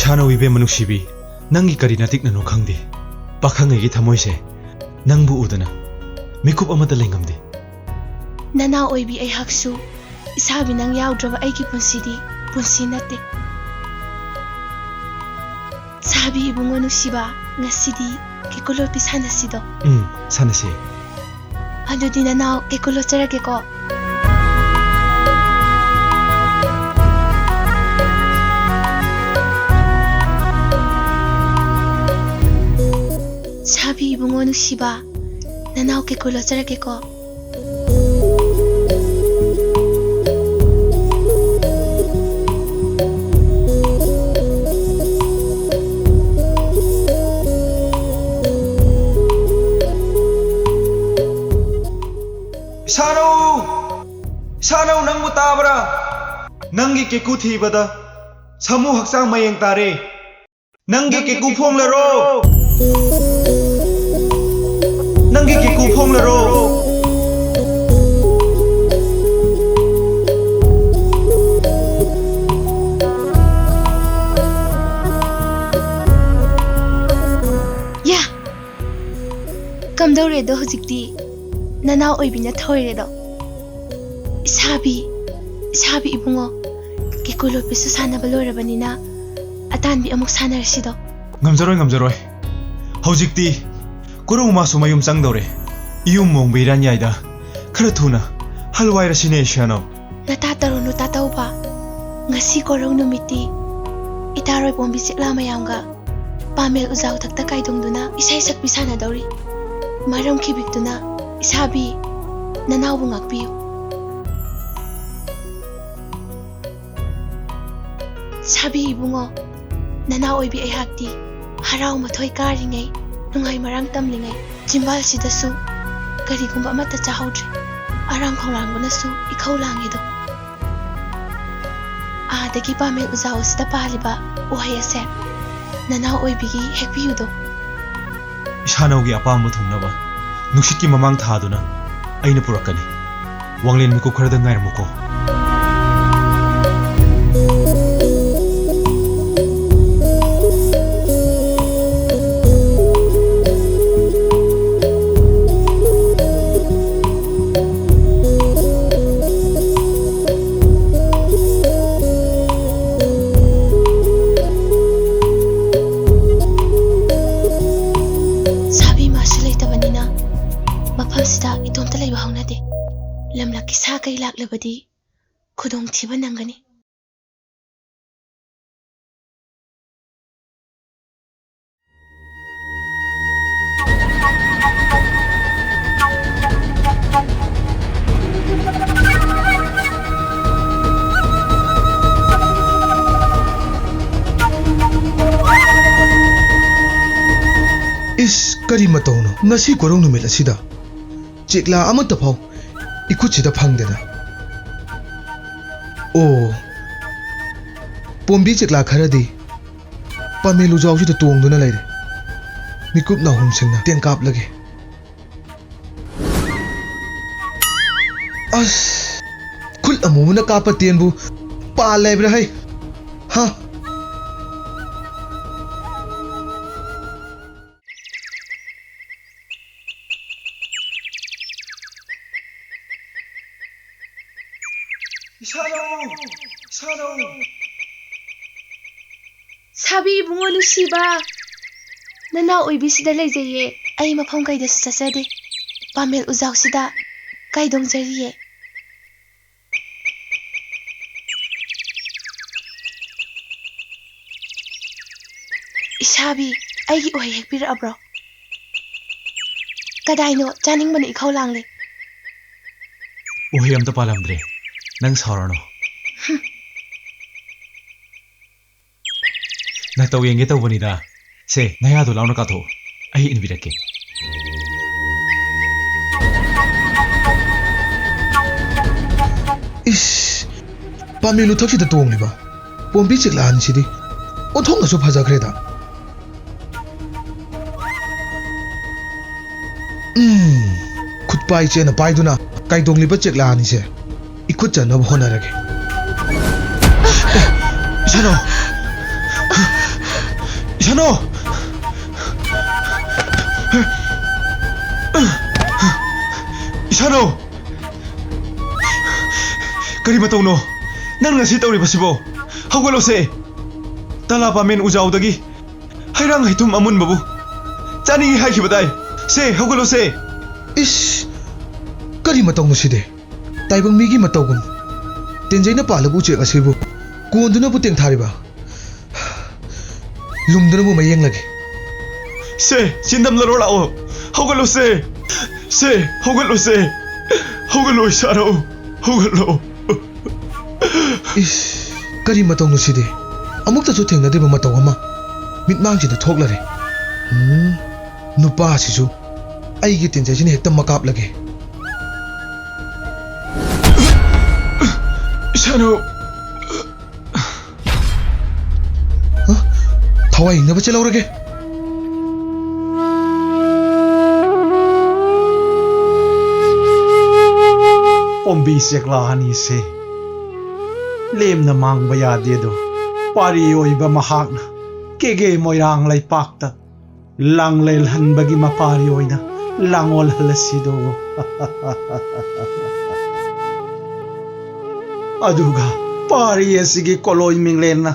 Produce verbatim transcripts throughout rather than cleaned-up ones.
ꯏꯁꯥꯅꯧ ꯏꯕꯦꯝꯃ ꯅꯨꯡꯁꯤꯕꯤ, ꯅꯪꯒꯤ ꯀꯔꯤ ꯅꯇꯤꯛꯅꯅꯣ ꯈꯪꯗꯦ꯫ ꯄꯥꯈꯪꯉꯩꯒꯤ ꯊꯃꯣꯏꯁꯦ ꯅꯪꯕꯨ ꯎꯗꯅ ꯃꯤꯀꯨꯞ ꯑꯃꯠꯇ ꯂꯩꯉꯝꯗꯦ꯫ ꯅꯅꯥꯎ ꯑꯣꯏꯕꯤ ꯑꯩꯍꯥꯛꯁꯨ, ꯏꯁꯥꯕꯤ ꯅꯪ ꯌꯥꯎꯗ꯭ꯔꯕ ꯑꯩꯒꯤ ꯄꯨꯟꯁꯤꯗꯤ ꯄꯨꯟꯁꯤ ꯅꯠꯇꯦ꯫ ꯁꯥꯕꯤ ꯏꯕꯨꯡꯉꯣ ꯅꯨꯡꯁꯤꯕ, ꯉꯁꯤꯗꯤ ꯀꯦꯀꯨ ꯂꯣꯠꯄꯤ ꯁꯥꯟꯅꯁꯤꯗꯣ꯫ ꯎꯝ, ꯁꯥꯟꯅꯁꯤ꯫ ꯑꯗꯨꯗꯤ ꯅꯅꯥꯎ ꯀꯦꯀꯨ ꯂꯣꯠꯆꯔꯒꯦꯀꯣ꯫ ꯁꯥꯕꯤ ꯏꯕꯨꯡꯉꯣ ꯅꯨꯡꯁꯤꯕ, ꯅꯅꯥꯎ ꯀꯦꯀꯨ ꯂꯣꯠꯆꯔꯒꯦꯀꯣ꯫ ꯏꯁꯥꯅꯧ! ꯏꯁꯥꯅꯧ, ꯅꯪꯕꯨ ꯇꯥꯕ꯭ꯔꯥ? ꯅꯪꯒꯤ ꯀꯦꯀꯨ ꯊꯤꯕꯗ ꯁꯥꯃꯨ ꯍꯛꯆꯥꯡ ꯃꯌꯦꯡ ꯇꯥꯔꯦ꯫ ꯅꯪꯒꯤ ꯀꯦꯀꯨ ꯐꯣꯡꯂꯔꯣ꯫ ꯅꯪꯒꯤ ꯀꯦꯀꯨ ꯐꯣꯡꯂꯔꯣ꯫ ꯌꯥ! ꯀꯝꯗꯧꯔꯦꯗꯣ ꯍꯧꯖꯤꯛꯇꯤ? ꯅꯅꯥꯎ ꯑꯣꯏꯕꯤꯅ ꯊꯣꯏꯔꯦꯗꯣ꯫ ꯏꯁꯥꯕꯤ, ꯏꯁꯥꯕꯤ ꯏꯕꯨꯡꯉꯣ, ꯀꯦꯀꯨ ꯂꯣꯠꯄꯤꯁꯨ ꯁꯥꯟꯅꯕ ꯂꯣꯏꯔꯕꯅꯤꯅ ꯑꯇꯥꯟꯕꯤ ꯑꯃꯨꯛ ꯁꯥꯟꯅꯔꯁꯤꯗꯣ꯫ ꯉꯝꯖꯔꯣꯏ, ꯉꯝꯖꯔꯣꯏ꯫ ꯍꯧꯖꯤꯛꯇꯤ ꯀꯣꯔꯧ ꯃꯥꯁꯨ ꯃꯌꯨꯝ ꯆꯪꯗꯧꯔꯦ꯫ ꯏꯌꯨꯝ ꯃꯣꯡꯕ ꯏꯔꯥꯟꯌꯥꯏꯗ ꯈꯔ ꯊꯨꯅ ꯍꯜꯋꯥꯏꯔꯁꯤꯅꯦ, ꯏꯁꯥꯅꯧ꯫ ꯅꯇꯥ ꯇꯧꯔꯨꯅꯨ, ꯇꯥꯇꯧꯕ꯫ ꯉꯁꯤ ꯀꯣꯔꯧ ꯅꯨꯃꯤꯠꯇꯤ ꯏꯇꯥꯔꯣꯏ ꯄꯣꯝꯕꯤ ꯆꯤꯛꯂꯥ ꯃꯌꯥꯝꯒ ꯄꯥꯃꯦꯜ ꯎꯖꯥꯎ ꯊꯛꯇ ꯀꯥꯏꯗꯣꯡꯗꯨꯅ ꯏꯁꯩ ꯁꯛꯄꯤ ꯁꯥꯟꯅꯗꯧꯔꯤ꯫ ꯃꯔꯝ ꯈꯤꯕꯤꯛꯇꯨꯅ ꯏꯁꯥꯕꯤ, ꯅꯅꯥꯎꯕꯨ ꯉꯥꯛꯄꯤꯌꯨ꯫ ꯁꯥꯕꯤ ꯏꯕꯨꯡꯉꯣ, ꯅꯅꯥꯎ ꯑꯣꯏꯕꯤ ꯑꯩꯍꯥꯛꯇꯤ ꯍꯔꯥꯎ ꯃꯊꯣꯏ ꯀꯥꯔꯤꯉꯩ, ꯅꯨꯡꯉꯥꯏ ꯃꯔꯥꯡ ꯇꯝꯂꯤꯉꯩ ꯆꯤꯝꯕꯥꯜꯁꯤꯗꯁꯨ ꯀꯔꯤꯒꯨꯝꯕ ꯑꯃꯠꯇ ꯆꯥꯍꯧꯗ꯭ꯔꯦ꯫ ꯑꯔꯥꯡ ꯈꯧꯔꯥꯡꯕꯅꯁꯨ ꯏꯈꯧ ꯂꯥꯡꯉꯦꯗꯣ꯫ ꯑꯥꯗꯒꯤ ꯄꯥꯃꯦꯜ ꯎꯖꯥꯎ ꯑꯁꯤꯗ ꯄꯥꯜꯂꯤꯕ ꯎꯍꯩ ꯑꯁꯦ ꯅꯅꯥꯎ ꯑꯣꯏꯕꯤꯒꯤ ꯍꯦꯛꯄꯤꯌꯨꯗꯣ꯫ ꯏꯁꯥꯅꯧꯒꯤ ꯑꯄꯥꯝꯕ ꯊꯨꯡꯅꯕ ꯅꯨꯡꯁꯤꯠꯀꯤ ꯃꯃꯥꯡ ꯊꯥꯗꯨꯅ ꯑꯩꯅ ꯄꯨꯔꯛꯀꯅꯤ꯫ ꯋꯥꯡꯂꯦꯟ ꯃꯤꯀꯨꯞ ꯈꯔꯗ ꯉꯥꯏꯔꯝꯃꯨꯀꯣ꯫ ꯀꯩ ꯂꯥꯛꯂꯕꯗꯤ ꯈꯨꯗꯣꯡꯊꯤꯕ ꯅꯪꯒꯅꯤ꯫ ꯏꯁ, ꯀꯔꯤ ꯃꯇꯧꯅꯣ ꯉꯁꯤ ꯀꯣꯔꯧ ꯅꯨꯃꯤꯠ ꯑꯁꯤꯗ? ꯆꯦꯛꯂꯥ ꯑꯃꯠꯇ ꯐꯥꯎ ꯏꯈꯨꯠꯁꯤꯗ ꯐꯪꯗꯦꯗ꯫ ꯑꯣ, ꯄꯣꯝꯕꯤ ꯆꯦꯛꯂꯥ ꯈꯔꯗꯤ ꯄꯥꯃꯦꯜ ꯎꯖꯥꯎꯁꯤꯗ ꯇꯣꯡꯗꯨꯅ ꯂꯩꯔꯦ꯫ ꯃꯤꯀꯨꯞ ꯅꯥꯍꯨꯝꯁꯤꯡꯅ ꯇꯦꯟ ꯀꯥꯞꯂꯒꯦ꯫ ꯑꯁ! ꯈꯨꯠ ꯑꯃꯨꯕꯅ ꯀꯥꯞꯄ ꯇꯦꯟꯕꯨ ꯄꯥꯜ ꯂꯩꯕ꯭ꯔꯥ ꯍꯩ? ꯍꯥ? ꯏꯁꯥꯅꯧ! ꯏꯁꯥꯅꯧ! ꯁꯥꯕꯤ ꯏꯕꯨꯡꯉꯣ ꯅꯨꯡꯁꯤꯕ, ꯅꯅꯥꯎ ꯑꯣꯏꯕꯤꯁꯤꯗ ꯂꯩꯖꯩꯌꯦ꯫ ꯑꯩ ꯃꯐꯝ ꯀꯩꯗꯁꯨ ꯆꯠꯆꯗꯦ꯫ ꯄꯥꯃꯦꯜ ꯎꯖꯥꯎꯁꯤꯗ ꯀꯥꯏꯗꯣꯡꯖꯔꯤꯌꯦ꯫ ꯏꯁꯥꯕꯤ, ꯑꯩꯒꯤ ꯎꯍꯩ ꯍꯦꯛꯄꯤꯔꯛꯑꯕ꯭ꯔꯣ? ꯀꯗꯥꯏꯅꯣ? ꯆꯥꯅꯤꯡꯕꯅ ꯏꯈꯧ ꯂꯥꯡꯂꯦ꯫ ꯎꯍꯩ ꯑꯝꯇ ꯄꯥꯜꯂꯝꯗ꯭ꯔꯦ꯫ ꯅꯪ ꯁꯥꯎꯔꯅꯨ꯫ ꯍꯨꯝ꯫ ꯅꯇꯧ ꯌꯦꯡꯒꯦ ꯇꯧꯕꯅꯤꯗ꯫ ꯁꯦ, ꯅꯌꯥꯗꯣ ꯂꯥꯎꯅ ꯀꯥꯊꯣꯛꯑꯣ꯫ ꯑꯩ ꯏꯟꯕꯤꯔꯛꯀꯦ꯫ ꯏꯁ! ꯄꯥꯃꯦꯜ ꯎꯊꯛꯁꯤꯗ ꯇꯣꯡꯂꯤꯕ ꯄꯣꯝꯕꯤ ꯆꯦꯛꯂꯥ ꯑꯅꯤꯁꯤꯗꯤ ꯑꯣꯟꯊꯣꯛꯅꯁꯨ ꯐꯖꯈ꯭ꯔꯦꯗ꯫ ꯎꯝ, ꯈꯨꯠꯄꯥꯏ ꯆꯦꯠꯅ ꯄꯥꯏꯗꯨꯅ ꯀꯥꯏꯗꯣꯡꯂꯤꯕ ꯆꯦꯛꯂꯥ ꯑꯅꯤꯁꯦ ꯏꯈꯨꯠ ꯆꯟꯅꯕ ꯍꯣꯠꯅꯔꯒꯦ꯫ ꯑꯦ, ꯏꯁꯥꯅꯣ! ꯏꯁꯥꯅꯣ! ꯏꯁꯥꯅꯣ! ꯀꯔꯤ ꯃꯇꯧꯅꯣ ꯅꯪ ꯉꯁꯤ ꯇꯧꯔꯤꯕꯁꯤꯕꯣ? ꯍꯧꯒꯠꯂꯣꯁꯦ! ꯇꯂꯥ ꯄꯥꯃꯦꯟ ꯎꯖꯥꯎꯗꯒꯤ ꯍꯩꯔꯥꯡ ꯍꯩꯊꯨꯝ ꯑꯃꯨꯟꯕꯕꯨ ꯆꯥꯅꯤꯡꯏ ꯍꯥꯏꯈꯤꯕꯗꯥꯏ? ꯁꯦ, ꯍꯧꯒꯠꯂꯣꯁꯦ! ꯏꯁ! ꯀꯔꯤ ꯃꯇꯧꯅꯣ ꯁꯤꯗꯤ? ꯇꯥꯏꯕꯪ ꯃꯤꯒꯤ ꯃꯇꯧꯒꯨꯝ ꯇꯦꯟꯖꯩꯅ ꯄꯥꯜꯂꯕ ꯎꯆꯦꯛ ꯑꯁꯤꯕꯨ ꯀꯣꯟꯗꯨꯅꯕꯨ ꯇꯦꯡꯊꯥꯔꯤꯕ, ꯂꯨꯝꯗꯨꯅꯕꯨ ꯃꯌꯦꯡꯂꯒꯦ꯫ ꯁꯦ, ꯆꯤꯟꯗꯝꯂꯔꯣ ꯂꯥꯛꯑꯣ꯫ ꯍꯧꯒꯠꯂꯣꯁꯦ꯫ ꯁꯦ, ꯍꯧꯒꯠꯂꯣꯁꯦ꯫ ꯍꯧꯒꯠꯂꯣ, ꯏꯁꯥꯔꯧ꯫ ꯍꯧꯒꯠꯂꯣ꯫ ꯏꯁ, ꯀꯔꯤ ꯃꯇꯧꯅꯣ ꯁꯤꯗꯤ? ꯑꯃꯨꯛꯇꯁꯨ ꯊꯦꯡꯅꯗ꯭ꯔꯤꯕ ꯃꯇꯧ ꯑꯃ ꯃꯤꯠꯃꯥꯡꯁꯤꯗ ꯊꯣꯛꯂꯔꯦ꯫ ꯎꯝ, ꯅꯨꯄꯥꯁꯤꯁꯨ ꯑꯩꯒꯤ ꯇꯦꯟꯖꯩꯁꯤꯅ ꯍꯦꯛꯇ ꯃꯀꯥꯞꯂꯒꯦ꯫ ꯏꯁꯥꯔꯧ꯫ ꯍ? ꯊꯋꯥꯏ ꯍꯤꯡꯅꯕ ꯆꯦꯜꯍꯧꯔꯒꯦ꯫ ꯄꯣꯝꯕꯤ ꯆꯦꯛꯂꯥ ꯑꯅꯤꯁꯦ ꯂꯦꯝꯅ ꯃꯥꯡꯕ ꯌꯥꯗꯦꯗꯣ, ꯄꯥꯔꯤ ꯑꯣꯏꯕ ꯃꯍꯥꯛꯅ ꯀꯦꯒꯦ ꯃꯣꯏꯔꯥꯡ ꯂꯩꯄꯥꯛꯇ ꯂꯥꯡꯂꯦꯜꯍꯟꯕꯒꯤ ꯃꯄꯥꯔꯤ ꯑꯣꯏꯅ ꯂꯥꯡꯑꯣꯜꯍꯜꯂꯁꯤꯗꯣ꯫ ꯑꯗꯨꯒ ꯄꯥꯔꯤ ꯑꯁꯤꯒꯤ ꯀꯣꯂꯣꯏ ꯃꯤꯡꯂꯦꯟꯅ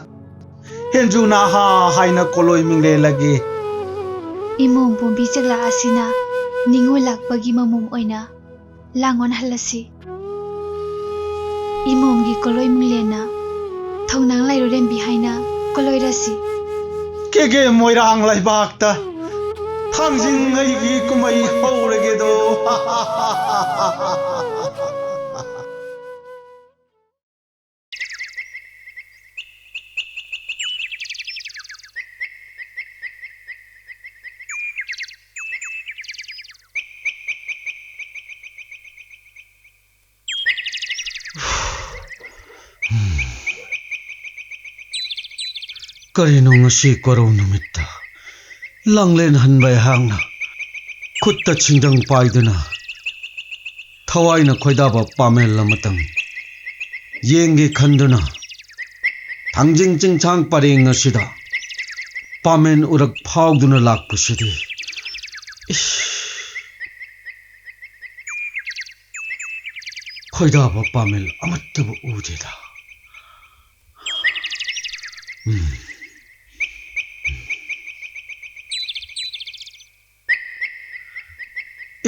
ꯍꯦꯟꯖꯨ ꯅꯥꯍꯥ ꯍꯥꯏꯅ ꯀꯣꯂꯣꯏ ꯃꯤꯡꯂꯦꯜꯂꯒꯦ꯫ ꯏꯃꯣꯝ ꯄꯣꯝꯕꯤ ꯆꯦꯛꯂꯥ ꯑꯁꯤꯅ ꯅꯤꯡꯉꯣꯜ ꯂꯥꯛꯄꯒꯤ ꯃꯃꯣꯝ ꯑꯣꯏꯅ ꯂꯥꯡꯑꯣꯟꯍꯜꯂꯁꯤ꯫ ꯏꯃꯣꯝꯒꯤ ꯀꯣꯂꯣꯏ ꯃꯤꯡꯂꯦꯟꯅ ꯊꯧꯅꯥꯡ ꯂꯥꯏꯔꯨꯔꯦꯝꯕꯤ ꯍꯥꯏꯅ ꯀꯣꯂꯣꯏꯔꯁꯤ꯫ ꯀꯦꯒꯦ ꯃꯣꯏꯔꯥꯡ ꯂꯩꯕꯥꯛꯇ ꯊꯥꯡꯖꯤꯡ ꯑꯩꯒꯤ ꯀꯨꯝꯍꯩ ꯍꯧꯔꯒꯦꯗꯣ꯫ ꯀꯔꯤꯅꯣ ꯉꯁꯤ ꯀꯣꯔꯧ ꯅꯨꯃꯤꯠꯇ ꯂꯥꯡꯂꯦꯟ ꯍꯟꯕ ꯑꯩꯍꯥꯛꯅ ꯈꯨꯠꯇ ꯁꯤꯡꯗꯪ ꯄꯥꯏꯗꯨꯅ ꯊꯋꯥꯏꯅ ꯈꯣꯏꯗꯥꯕ ꯄꯥꯃꯦꯜ ꯑꯃꯇꯪ ꯌꯦꯡꯒꯦ ꯈꯟꯗꯨꯅ ꯊꯥꯡꯖꯤꯡ ꯆꯤꯡꯁꯥꯡ ꯄꯔꯦꯡ ꯑꯁꯤꯗ ꯄꯥꯃꯦꯟ ꯎꯔꯛ ꯐꯥꯎꯗꯨꯅ ꯂꯥꯛꯄꯁꯤꯗꯤ, ꯏꯁ, ꯈꯣꯏꯗꯥꯕ ꯄꯥꯃꯦꯜ ꯑꯃꯠꯇꯕꯨ ꯎꯗꯦꯗ꯫ ꯎꯝ꯫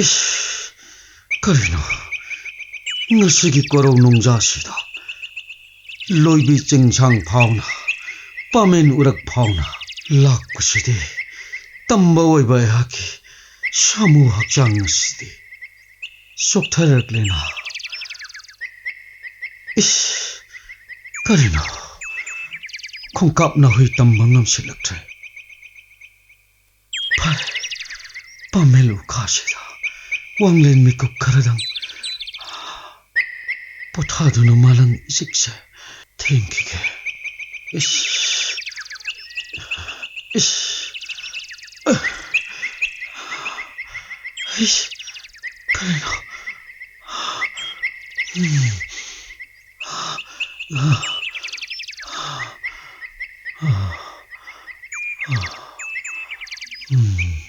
ꯏꯁ, ꯀꯔꯤꯅꯣ? ꯉꯁꯤꯒꯤ ꯀꯣꯔꯧ ꯅꯣꯡꯖꯥꯁꯤꯗ ꯂꯣꯏꯕꯤ ꯆꯤꯡꯁꯥꯡ ꯐꯥꯎꯅ, ꯄꯥꯃꯦꯟ ꯎꯔꯛ ꯐꯥꯎꯅ ꯂꯥꯛꯄꯁꯤꯗꯤ ꯇꯝꯕ ꯑꯣꯏꯕ ꯑꯩꯍꯥꯛꯀꯤ ꯁꯥꯃꯨ ꯍꯛꯆꯥꯡ ꯑꯁꯤꯗꯤ ꯆꯣꯛꯊꯔꯛꯂꯦꯅ꯫ ꯏꯁ, ꯀꯔꯤꯅꯣ? ꯈꯣꯡꯀꯥꯞ ꯅꯥꯍꯨꯏ ꯇꯝꯕ ꯉꯝꯁꯤꯜꯂꯛꯇ꯭ꯔꯦ꯫ ꯐꯔꯦ, ꯄꯥꯃꯦꯜ ꯎꯈꯥꯁꯤꯗ ꯋꯥꯡꯂꯦꯟ ꯃꯤꯀꯨꯞ ꯈꯔꯗꯪ ꯄꯣꯊꯥꯗꯨꯅ ꯃꯥꯂꯪ ꯏꯆꯤꯛꯁꯦ ꯊꯦꯡꯈꯤꯒꯦ꯫ ꯏꯁ, ꯏꯁ, ꯑ, ꯏꯁ, ꯀꯔꯤꯅꯣ? ꯎꯝ꯫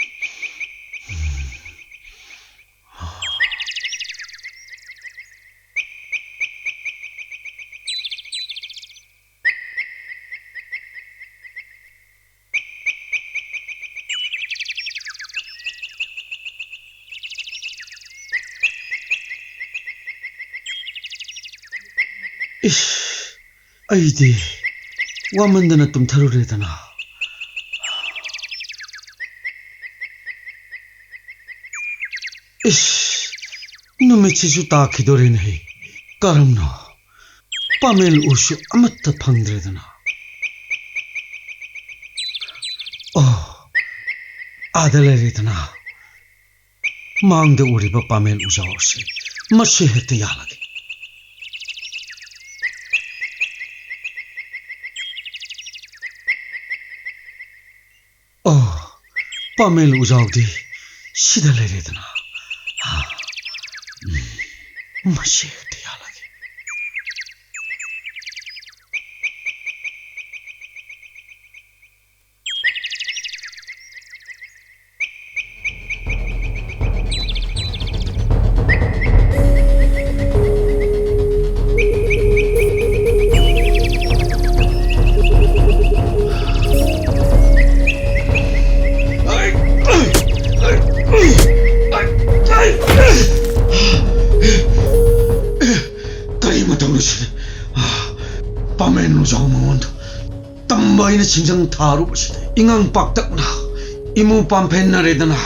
ꯏꯁ, ꯑꯩꯗꯤ ꯋꯥꯃꯟꯗꯅ ꯇꯨꯝꯊꯔꯨꯔꯦꯗꯅ꯫ ꯏꯁ, ꯅꯨꯃꯤꯠꯁꯤꯁꯨ ꯇꯥꯈꯤꯗꯣꯔꯦꯅꯦꯍꯦ꯫ ꯀꯔꯝꯅ? ꯄꯥꯃꯦꯜ ꯎꯁꯨ ꯑꯃꯠꯇ ꯐꯪꯗ꯭ꯔꯦꯗꯅ꯫ ꯑꯣ, ꯑꯥꯗ ꯂꯩꯔꯦꯗꯅ꯫ ꯃꯥꯡꯗ ꯎꯔꯤꯕ ꯄꯥꯃꯦꯜ ꯎꯖꯥꯎ ꯑꯁꯤ ꯃꯁꯤ ꯍꯦꯛꯇ ꯌꯥꯜꯂꯒꯦ꯫ ꯑꯣ, ꯄꯥꯃꯦꯜ ꯎꯖꯥꯎꯗꯤ ꯁꯤꯗ ꯂꯩꯔꯦꯗꯅ꯫ ꯍꯥ, ꯎꯝ, ꯃꯁꯤ ꯍꯦꯛꯇ ꯌꯥꯜꯂꯒꯦ꯫ ꯂꯨꯖꯥꯎ ꯃꯉꯣꯟꯗ ꯇꯝꯕ ꯑꯩꯅ ꯁꯤꯡꯖꯪ ꯊꯥꯔꯨꯕꯁꯤꯗ ꯏꯉꯥꯡ ꯄꯥꯛꯇꯛꯅ ꯏꯃꯨ ꯄꯥꯝꯐꯦꯟꯅꯔꯦꯗꯅ꯫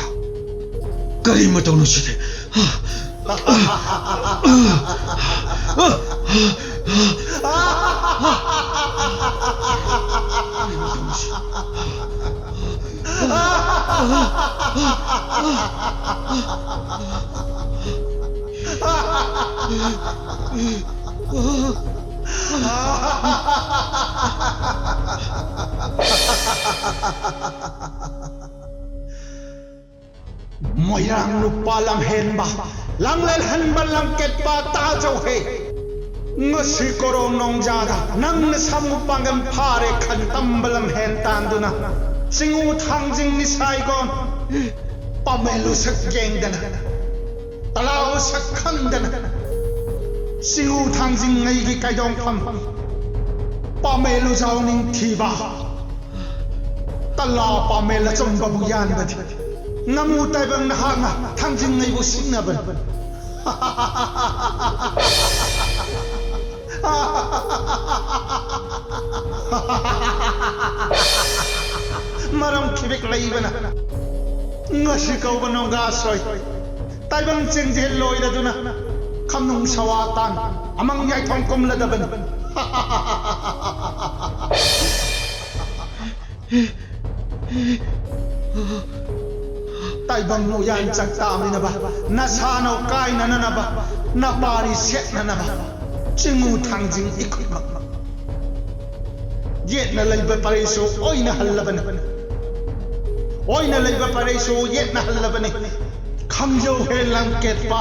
ꯀꯔꯤ ꯃꯇꯧꯅꯣ ꯁꯤꯗꯤ? ꯃꯣꯏꯔꯥꯡ ꯅꯨꯄꯥ ꯂꯝꯍꯦꯟꯕ, ꯂꯥꯡꯂꯦꯜꯍꯟꯕ ꯂꯝꯀꯦꯠꯄ ꯇꯥꯖꯧꯍꯦ꯫ ꯉꯁꯤ ꯀꯣꯔꯣꯡ ꯅꯣꯡꯖꯥꯗ ꯅꯪꯅ ꯁꯥꯃꯨ ꯄꯥꯡꯒꯜ ꯐꯥꯔꯦ ꯈꯟ ꯇꯝꯕ ꯂꯝꯍꯦꯟ ꯇꯥꯟꯗꯨꯅ, ꯆꯤꯡꯉꯨ ꯊꯥꯡꯖꯤꯡ ꯅꯤꯁꯥꯏꯒꯣꯟ, ꯄꯥꯃꯦꯜ ꯎꯁꯛ ꯌꯦꯡꯗꯅ, ꯇꯂꯥ ꯎꯁꯛ ꯈꯪꯗꯅ, ꯆꯤꯡꯉꯨ ꯊꯥꯡꯖꯤꯡ ꯑꯩꯒꯤ ꯀꯥꯏꯗꯣꯡꯐꯝ, ꯄꯥꯃꯦꯜ ꯎꯖꯥꯎ ꯅꯤꯡꯊꯤꯕ, ꯇꯂꯥ ꯄꯥꯃꯦꯜ ꯑꯆꯨꯝꯕꯕꯨ ꯌꯥꯟꯕꯗꯤ, ꯉꯥꯃꯨ ꯇꯥꯏꯕꯪ ꯅꯍꯥꯛꯅ ꯊꯥꯡꯖꯤꯡ ꯑꯩꯕꯨ ꯁꯤꯡꯅꯕꯅꯤ꯫ ꯃꯔꯝ ꯈꯤꯕꯤꯛ ꯂꯩꯕꯅ ꯉꯁꯤ ꯀꯧꯕ ꯅꯣꯡꯒꯥ ꯁꯣꯏ ꯇꯥꯏꯕꯪ ꯆꯦꯡꯖꯦꯜ ꯂꯣꯏꯔꯗꯨꯅ ꯈꯝꯅꯨꯡ ꯁꯋꯥ ꯇꯥꯟ ꯑꯃꯪ ꯌꯥꯏꯐꯝ ꯀꯨꯝꯂꯗꯕꯅꯤ꯫ ꯇꯥꯏꯕꯪ ꯎꯌꯥꯟ ꯆꯥꯛ ꯇꯥꯃꯤꯟꯅꯕ, ꯅꯁꯥꯅꯧ ꯀꯥꯏꯅꯅꯅꯕ, ꯅꯄꯥꯔꯤ ꯁꯦꯠꯅꯅꯕ, ꯆꯤꯡꯉꯨ ꯊꯥꯡꯖꯤꯡ ꯏꯈꯨꯠꯃꯛ꯫ ꯌꯦꯠꯅ ꯂꯩꯕ ꯄꯔꯩꯁꯨ ꯑꯣꯏꯅ ꯍꯜꯂꯕꯅꯤ, ꯑꯣꯏꯅ ꯂꯩꯕ ꯄꯔꯩꯁꯨ ꯌꯦꯠꯅ ꯍꯜꯂꯕꯅꯤ꯫ ꯈꯪꯖꯧ ꯍꯦ ꯂꯝꯀꯦꯠꯄ꯫